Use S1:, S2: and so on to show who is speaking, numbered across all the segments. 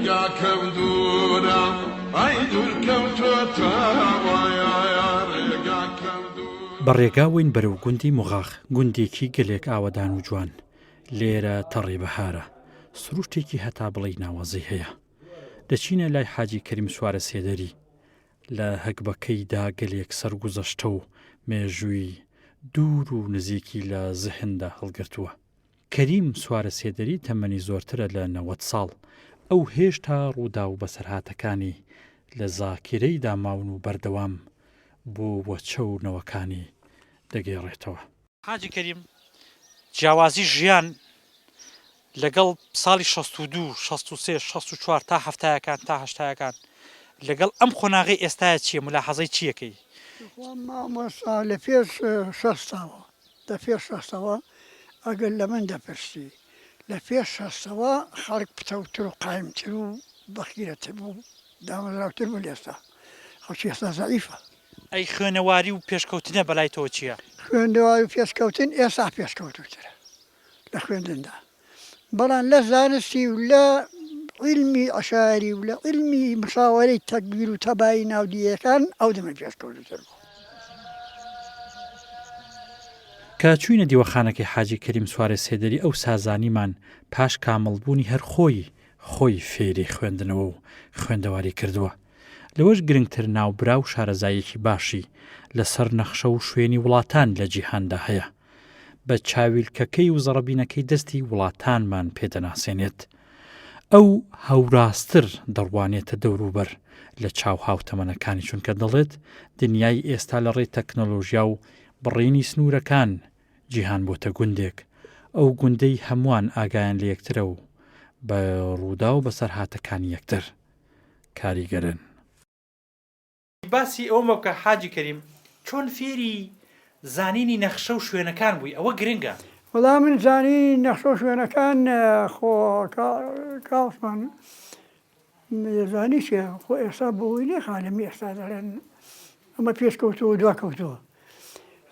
S1: ڕێگاکەم دوورە ئەی دوور کەوتۆتەوە ڕێگاکەم دوورە.
S2: بە ڕێگاوەین بەرەو گوندی موغاخ، گوندێکی گەلێک ئاوەدان و جوان، لێرە تەڕی بەهارە، سروشتێکی هەتا بڵێی ناوازەی هەیە. دەچینە لای حاجی کەریم سوارە سێدەری، لە هەگبەکەیدا گەلێک سەرگوزەشتە و مێژووی دوور و نزیکی لە زهندا هەڵگرتووە. کەریم سوارە سێدەری تەمەنی زۆرترە لە 90 ساڵ، ئەو هێشتا ڕووداو و بەسەرهاتەکانی لە زاکیرەیدا ماون و بەردەوام بۆ وەچە و نەوەکانی دەگێڕێتەوە.
S3: حاجی کەریم جیاوازی ژیان لەگەڵ ساڵی 62، 63، 64 تا هەفتایەکان تا هەشتایەکان لەگەڵ ئەم قۆناغەی ئێستایا چیە مولاحەزەی چی ئەکەی؟
S4: تخوا مامۆستا لە پێش شەستەوە لە پێش شەستەوە ئەگەر لە من دەپرسی لە پێش شەستەوە خەڵک پتەوتر و قایمتر و بەخیرەتر بوو دامەزراوتر بوو لە ئێستا خەڵکی ئێستا زەعیفە.
S3: ئەی خوێنەواری و پێشکەوتنە بەلای تۆوە چیە؟
S4: خوێندەواری و پێشکەوتن ئێستا پێشکەوتووترە لە خوێندندا بەڵام لە زانستی و لە عیلمی عەشایەری و لە عیلمی مشاوەرەی تەگبیر و تەبایی ناو دییەکان ئەو دەمە پێشکەوتووتر بوو.
S2: کە چووینە دیوەخانەکەی حاجی کەریم سوارە سێدەری ئەو سازانیمان پاش کامڵبوونی هەر خۆی خۆی فێری خوێندنەوە و خوێندەواری کردووە. لەوەش گرنگتر ناوبراو شارەزاییەکی باشی لە سەر نەخشە و شوێنی وڵاتان لە جیهاندا هەیە. بە چاویلکەکەی و زەڕەبینەکەی دەستی وڵاتانمان پێ دەناسێنێت. ئەو هەورازتر دەڕوانێتە دەوروبەر لە چاو هاوتەمەنەکانی چونکە دەڵێت دنیای ئێستا لە ڕێی تەکنۆلۆژیا و بڕینی سنوورەکان جیهان بۆتە گوندێک، ئەو گوندەی هەمووان ئاگایان لە یەکترە و بە ڕووداو و بەسەرهاتەکانی یەکتر کاریگەرن.
S3: باسی ئەوەمە بکە حاجی کەریم چۆن فێری زانینی نەخشە و شوێنەکان بووی ئەوە گرنگە.
S4: وەڵا من زانینی نەخشە و شوێنەکان خۆ کاوسمان دەزانی چیە خۆ ئێستا بۆی نیە خانمی ئێستا دەڵێن ئەمە پێش کەوتووە و دوا کەوتووە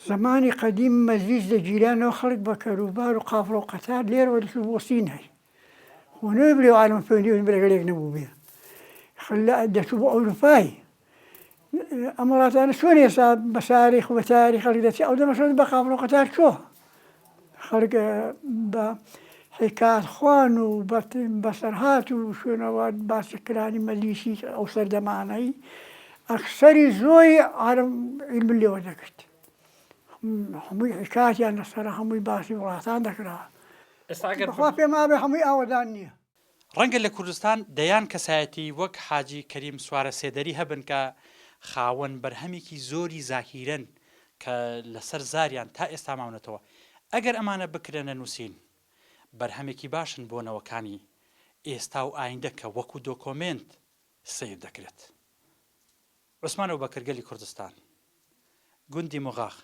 S4: زەمانی قەدیم مەجلیس دەگیرانەوە خەڵک بە کەروبار و قافڵە و قەتار لێرەوە دەچوو بۆ سینای خۆ نەوێ بلێ عالم پەیوەندی لەگەڵ یەک نەبوو بێ دەچوو بۆ ئەوروپای ئەم وڵاتانە چۆن ئێستا بە ساری خۆ بە تاری خەڵک دەچێت ئەو دەمە چۆن بە قافڵە و قەتار چۆ خەڵک بە حیکات خوان و بەسەرهات و شوێنەوە باسی کرانی مەجلیسی ئەو سەردەمانەی ئەکسەری زۆری عالم عیلم لێوە دەگرت هەمووی حیکاتیان لەسەرە هەمووی باسی وڵاتان دەکرا
S3: ئێستا ئەگەر
S4: بەخوا پێم وابێ هەمووی ئاوەدان نییە.
S3: ڕەنگە لە کوردستان دەیان کەسایەتی وەک حاجی کەریم سوارە سێدەری هەبن کە خاوەن بەرهەمێکی زۆری زاکیرەن کە لەسەر زاریان تا ئێستا ماونەتەوە. ئەگەر ئەمانە بکرێنە نووسین بەرهەمێکی باشن بۆ نەوەکانی ئێستا و ئایندە کە وەکو دۆکۆمێنت سەیر دەکرێت. عوسمان ئەوبەکر گەلی کوردستان. گوندی موغاخ.